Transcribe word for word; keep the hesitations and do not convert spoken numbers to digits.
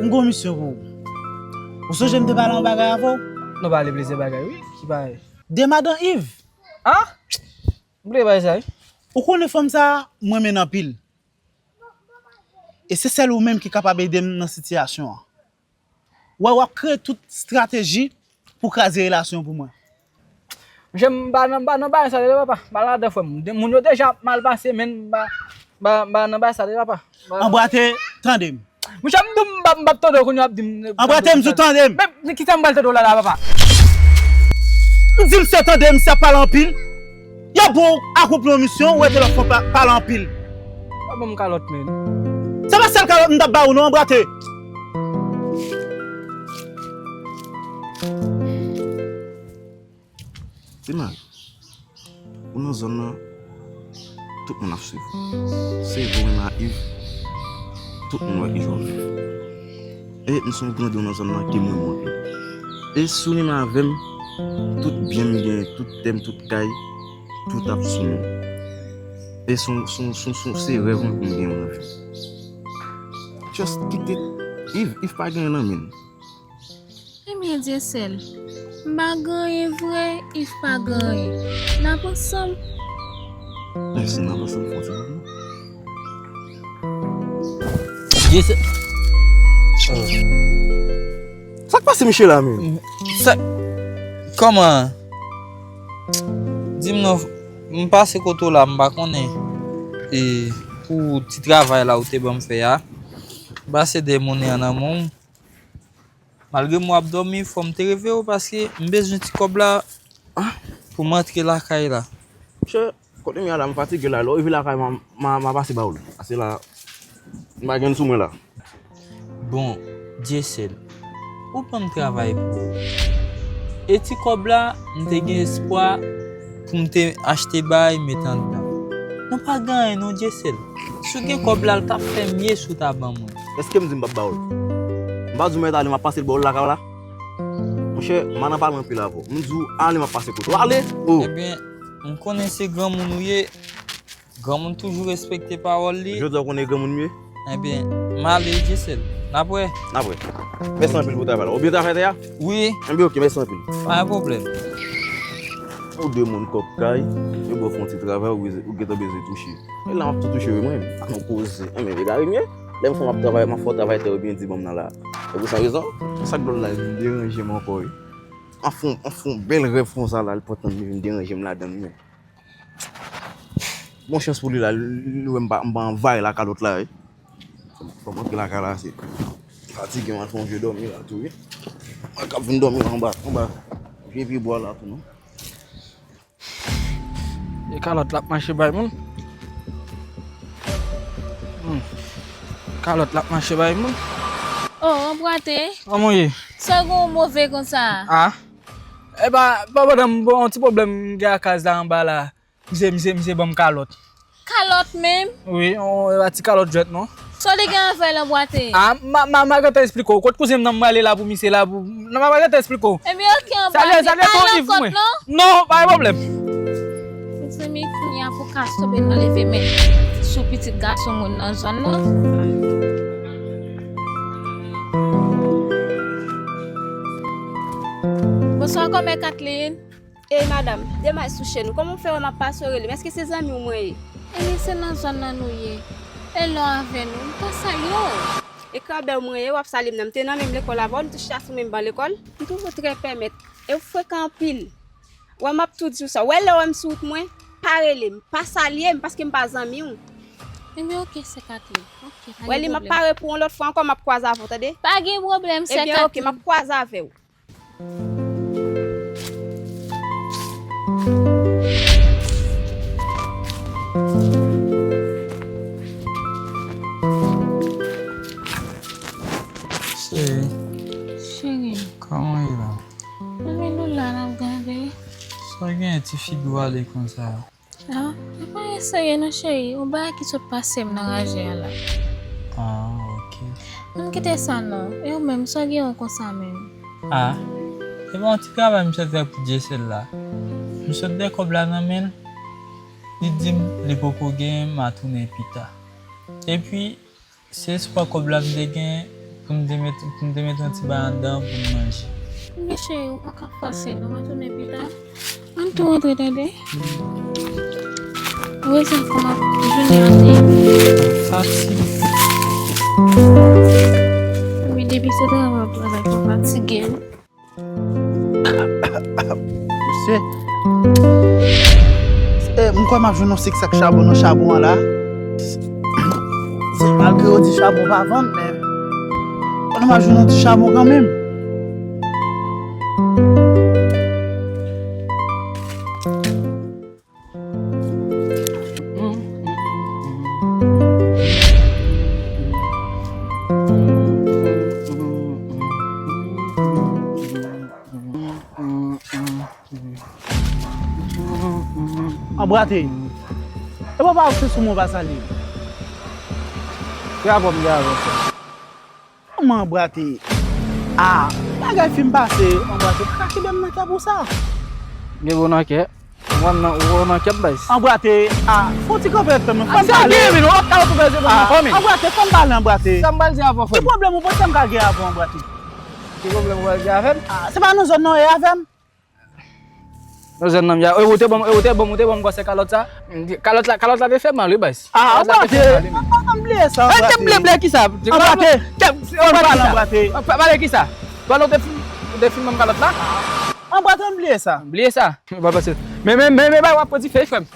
M gon misyon pou ou. Ou sonje m te pale yon bagay avè w? Nou pale plizyè bagay, wi. Ki bagay? De madan Iv. Ah? M bliye bagay sa, wi. Ou konnen fanm sa a, m renmen l anpil. E se sèl ou menm ki kapab ede m nan sitiyasyon an. Wè, w ap kreye tout estrateji pou kraze relasyon pou mwen. Monchè, m pa nan, m pa nan bagay sa tande, papa. M pa ladan, frè m. De-, moun yo deja mal pase, men m pa, m pa, m pa nan bagay sa tande, papa. M pa Anbrate, tande m. Monchè, m di w m p ap, m p ap tande w kounye a w ap di m. Anbrate, m di w tande m. Men, men kisa m pral tande w la, la, papa? M di misye tande, misye ap pale anpil. Yo ba w akonpli yon misyon, ou rete lòt fwa pa, pale anpil. Pa ban m kalòt, men. Se pa sèl kalòt m t ap ba ou non, Anbrate. Ti Mari, ou nan zòn nan, tout moun ap swiv ou. Se vre ou menm ak Iv, tout moun wè kijan w viv. E m se yon grandi nan zòn nan ki mwen mwen. E si w menm avè m, tout byen m genyen, tout tè m, tout kay, tout ap sou nou. E se yon, se yon, se yon, se yon, se rèv mwen pou m genyen nan vi. Just kite Iv, Iv pa gen anyen nan men l. Ebyen, Dyesèl, m pa gen anyen vre, Iv pa gen anyen. N ap ansanm. Mèsi, n ap ansanm fò ti bout non. Dyesèl. Sa k pase misye la menm? Sa, kòman? Di m non, m pase kote w la, m pa konnen. E pou ti travay la ou te ban m fè a, m pase dèyè monnen an nan men w. Malgre m w ap dòmi, fò m te reve w paske m bezwen ti kòb la pou m antre lakay la. Monchè, kote m ye a la, m fatige la. Lè w rive lakay, m a, m a, m a pase ba w l. Pase la, m pa gen l sou mwen la. Bon, Dyesèl, ou ban m travay pou ou. E ti kòb la, m te gen espwa pou m te achte bay, met anndan. Nou pa gen anyen non, Dyesèl. Si w gen kòb la, l t ap fè mye si w ta ban mwen. Èske m di m p ap ba w l? M pa di w mèt ale, m ap pase l ba w l lakay w la? Monchè, m pa nan pale anpil avè w. M di w ale, m ap pase kote w. Ale! O! Ebyen, m konnen se granmoun ou ye. Granmoun toujou respekte pawòl li. Jodi a w konnen granmoun m ye? Ebyen, m ale, Dyesèl. N ap wè. N ap wè. Mèsi anpil pou travay la. Ou byen travay tè a? Wi. Ebyen, oke, mèsi anpil. Pa gen pwoblèm. Ou de moun kòb kay, yo ba w fè yon ti travay, ou bezwen, ou gentan bezwen touche. E la, m ap tou touche wi mwen. Ak yon koze. Enben, egare m ye. Lè m fè m ap travay, m ap fè w travay tè yo byen di ban m nan la. E pou sa rezon, sa k dwòl la vin deranje m ankò wi. M ap fè yon, m ap fè yon bèl rèv konsa la, l pran tan li vin deranje m ladan l wi. Bon chans pou li la, li wè m pa, m pa anvayi lakalòt la wi. Fò m antre lakay la, se fatige, m al fè yon je dòmi la tou wi. Mwen k ap vin dòmi la anba, anba vye pye bwa la tou non. E kalòt l ap mache bay moun. Hmm. Kalòt l ap mache bay moun. Oh, Anbrate. Kòman w ye? Sa w gen w move konsa? Ah. E pa, pa pandan m bon, yon ti pwoblèm m gen ak kaz la anba la. Misye, misye, misye ban m kalòt. Kalòt menm? Wi, yon, e pa ti kalòt jwèt non. Sa w te gen avè l Anbrate? Ah, m a, m a, m a gentan esplike w. Kot kouzen m nan m prale la pou misye la pou, non, m a gentan esplike w. Ebyen, oke, Anbrate. Salye, salye, al nan kont non. Non, pa gen pwoblèm. Mezanmi, kounye a pou kas tonbe nan leve men sou pitit gason moun nan zòn nan. Bonswa, kòmè Katlin. Ey, madanm, demach sou chèn ou. Kòman w fè wè m ap pase w rele m? Èske se zanmi w mwen ye? Ebyen, se nan zòn nan nou ye. E lè w avè nou, m ta salye w. E krabè w mwen ye, w ap salye m nan. M te nan menm lekòl avè w, nou te chita sou menm ban lekòl. M twouve w trè pèmèt. E w frekan anpil. Wè, m ap tou di w sa. Wè, lè w wè m sou wout mwen, pa rele m, pa salye m, paske m pa zanmi w. Ebyen, oke, sè Katlin. Oke, pa gen pwoblèm. Wè, li, m ap pare pou yon lòt fwa ankò, m ap kwaze avè w, tande? Pa gen pwoblèm, sè Katlin. Ebyen, oke, m ap kwaze avè w. Cheri. Cheri. Kòman w ye la? Mwen menm nou la, n ap gade. Sa w gen, tifi dwale konsa? Ah, e pa anyen serye non, cheri. Yon bagay ki sot pase m nan raje a la. Ah, oke. Ann kite sa non. E ou menm, sa w gen w konsa menm? Ah, e pa yon ti travay misye fè pou Dyesèl la. M sot dèyè kòb la nan men l. Li di m li poko genyen, m a tounen pita. Epi, se espwa kòb la m te gen Pou m te met, pou m te met yon ti bagay anndan pou m manje. Men cheri, ou pa ka fòse non, mwen tounen pita. Ann tou antre tande. Ou wè sa kòman jounen an te ye. Fatig. Wi, depi se travay w ap travay pou fatige m. Mesye, e, m kwè m ap jwenn yon sik sak chabon nan chabon an la. Se malgre yo di chabon pa vann, men konnen m ap jwenn yon ti chabon kanmenm. Anbrate. E papa ou se sou mwen pa sali. Ki rapò m gen avè w, frè? Kòman anbrate? A, bagay fin pase, anbrate. Pa ka kenbe m nan kè pou sa. Gen bon nan kè. Mwen nan ou nan kè baz. Anbrate, a, fè yon ti kanpe tann mwen. Fò m pale. Gen men w ap ka retouve se nan fanmi. Anbrate, fò m pale, anbrate. Sa m pral di avè w, frè m? Ki pwoblèm ou panse m ka gen avè w, anbrate? Ki pwoblèm ou pral gen avè m? A, se pa nan zòn nan w ye avè m? Nan zòn nan m ya. E ou te ban m, e ou te ban m, ou te ban m konsèy kalòt sa. Kalòt la, kalòt la te fè mal wi baz. A, anbrate. An, an, ann bliye sa, anbrate. Te bliye, bliye kisa? Anbrate. Ann pale, anbrate. Pale kisa? Pale ou te fin, ou te fin ban m kalòt la? Anbrate, ann bliye sa. Bliye sa. Men, men, men, men, bay w ap pran dife, frè m.